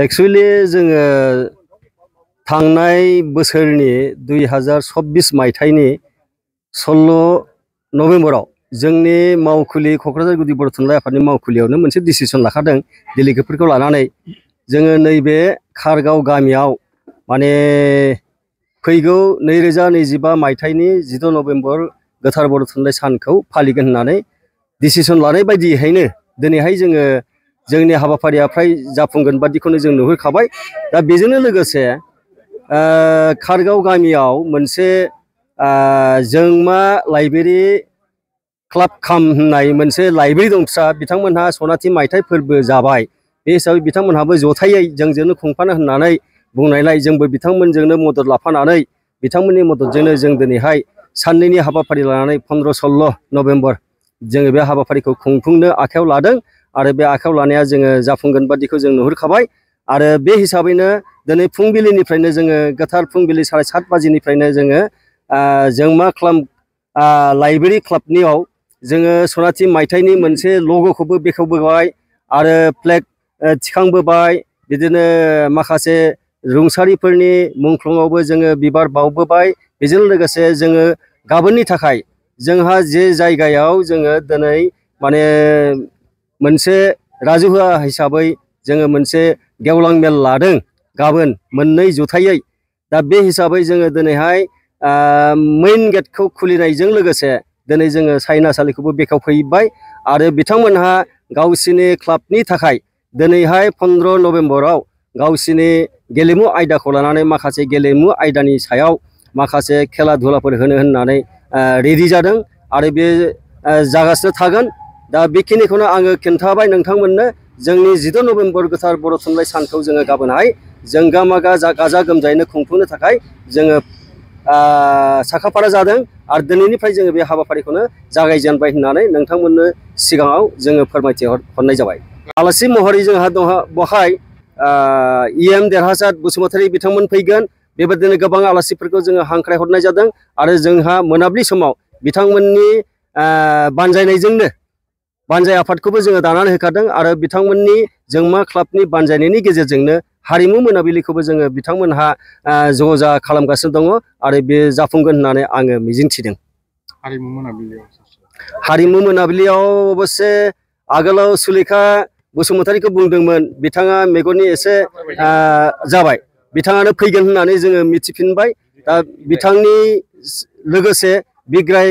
Actually जोङो थांनाय बोसोरनि 2024 मायथाइनि 16 नभेम्बराव जोंनि मावखुलि क'क्राझार गुदि बर' थुनलाइ आफादनि मावखुलियावनो मोनसे डिसिसन लाखादों डेलिगेटफोरखौ लानानै जोङो नैबे खारगाव गामियाव माने फैगौ 2025 मायथाइनि 16 नभेम्बर गोथार बर' थुनलाइ सानखौ फालिगोन होननानै डिसिसन लानाय बायदियैनो दिनैहाय जोङो जोंनि हाबाफारिया फ्राय जाफुंगोन बादिखौनो जों नुहुरखाबाय। दा बेजोंनो लोगोसे खारगाव गामियाव मोनसे जोंमा लाइब्रेरि क्लाब खाम होननाय मोनसे लाइब्रेरि दं फिसा, बिथांमोनहा सनाथि मायथाइ फोरबो जाबाय। बे हिसाबै बिथांमोनहाबो जथायै जोंजोंनो खुंफानो होननानै बुंनायलाय जोंबो बिथांमोनजोंनो मदद लाफानानै बिथांमोननि मददजोंनो जों दिनैहाय साननैनि हाबाफारि लानानै 15-16 नभेम्बर जोङो बे हाबाफारिखौ खुंफुंनो आखायाव लादों आरो बे आखायाव लानाया जोङो जाफुंगोन बादिखौ जों नुहुरखाबाय। आरो बे हिसाबैनो दिनै फुंबिलिनिफ्रायनो जोङो गोथार फुंबिलि 7:30 बाजिनिफ्रायनो जोङो जोंमा लाइब्रेरि क्लाबनियाव जोङो सनाथि मायथाइनि मोनसे लग'खौबो बेखेवबोबाय आरो फ्लेग थिखांबोबाय। बिदिनो माखासे रुंसारिफोरनि मुंख्लङावबो जोङो बिबार बावबोबाय। बेजों लोगोसे जोङो गाबोननि थाखाय जोंहा जे जायगायाव जोङो दिनै माने मोनसे राजुहुवा हिसाबै जोङो मोनसे गेवलां मेल लादों गाबोन मोननै जुथायै। दा बे हिसाबै जोङो दिनैहाय मेइन गेटखौ खुलिनायजों लोगोसे दिनै जोङो सायनासालिखौबो बेखेवफैबाय आरो बिथांमोनहा गावसिनि क्लाबनि थाखाय दिनैहाय 15 नभेम्बराव गावसिनि गेलेमु आयदाखौ लानानै माखासे गेलेमु आयदानि सायाव माखासे खेला धुलाफोर होनो होननानै रेडि जादों आरो बे जागासिनो थागोन। दा बेखिनिखौनो आङो खिन्थाबाय नोंथांमोननो। जोंनि 16 नभेम्बर गोथार बर' थुनलाइ सानखौ जोङो गाबोनहाय जोंगा मागा गाजा गोमजायैनो खुंफुंनो थाखाय जोङो साखाफारा जादों आरो दिनैनिफ्राय जोङो बे हाबाफारिखौनो जागायजेनबाय होननानै नोंथांमोननो सिगाङाव जोङो फोरमायथि हरनाय जाबाय। आलासि महरै जोंहा दङ बहाय EM देरहासार बसुमतारी बिथांमोन फैगोन। बेबायदिनो गोबां आलासिफोरखौ जोङो हांख्रायहरनाय जादों आरो जोंहा मोनाबिलि समाव बिथांमोननि बानजायनायजोंनो बानजाय आफादखौबो जोङो दानानै होखादों आरो बिथांमोननि जोंमा क्लाबनि बानजायनायनि गेजेरजोंनो हारिमु मोनाबिलिखौबो जोङो बिथांमोनहा ज'जा खालामगासिनो दङ आरो बे जाफुंगोन होननानै आङो मिजिंथिदों। हारिमु मोनाबिलियाव अबस्से आगोलाव सुलेखा बसुमतारीखौ बुंदोंमोन, बिथाङा मेगननि एसे जाबाय, बिथाङानो फैगोन होननानै जोङो मिथिफिनबाय। दा बिथांनि लोगोसे बिग्राय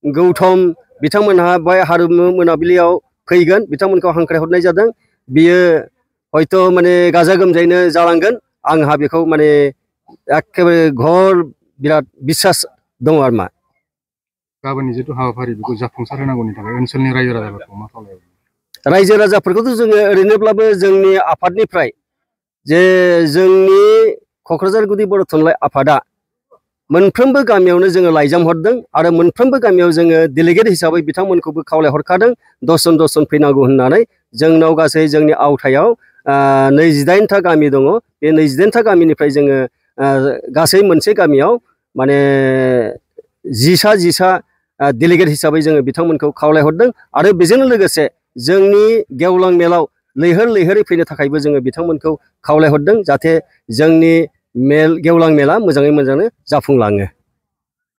गौतम बिथांमोनहा बे हारिमु मोनाबिलियाव फैगोन, बिथांमोनखौ हांख्रायहरनाय जादों। बियो हयथ' माने गाजा गोमजायैनो जालांगोन, आंहा बेखौ माने एखेबारे घोर बिराद बिसास दङ आरो मा। गाबोननि जिथु हाबाफारि बेखौ जाफुंसार होनांगौनि थाखाय ओनसोलनि रायजो राजाफोरखौ मा खालामो? रायजो राजाफोरखौथ' जोङो ओरैनोब्लाबो जोंनि आफादनिफ्राय जे जोंनि क'क्राझार गुदि बर' थुनलाइ आफादा मोनफ्रोमबो गामियावनो जोङो लाइजाम हरदों आरो मोनफ्रोमबो गामियाव जोङो डेलिगेट हिसाबै बिथांमोनखौबो खावलायहरखादों 10 जन फैनांगौ होननानै। जोंनाव गासै जोंनि आवथायाव 28टा गामि दङ। बे 28टा गामिनिफ्राय जोङो गासै मोनसे गामियाव माने 10 डेलिगेट हिसाबै जोङो बिथांमोनखौ खावलायहरदों आरो बेजों लोगोसे जोंनि गेवलां मेलाव लैहोर लैहोरै फैनो थाखायबो जोङो बिथांमोनखौ खावलायहरदों जाहाथे जोंनि गेवलां मेला मोजाङै मोजाङै जाफुंलाङो।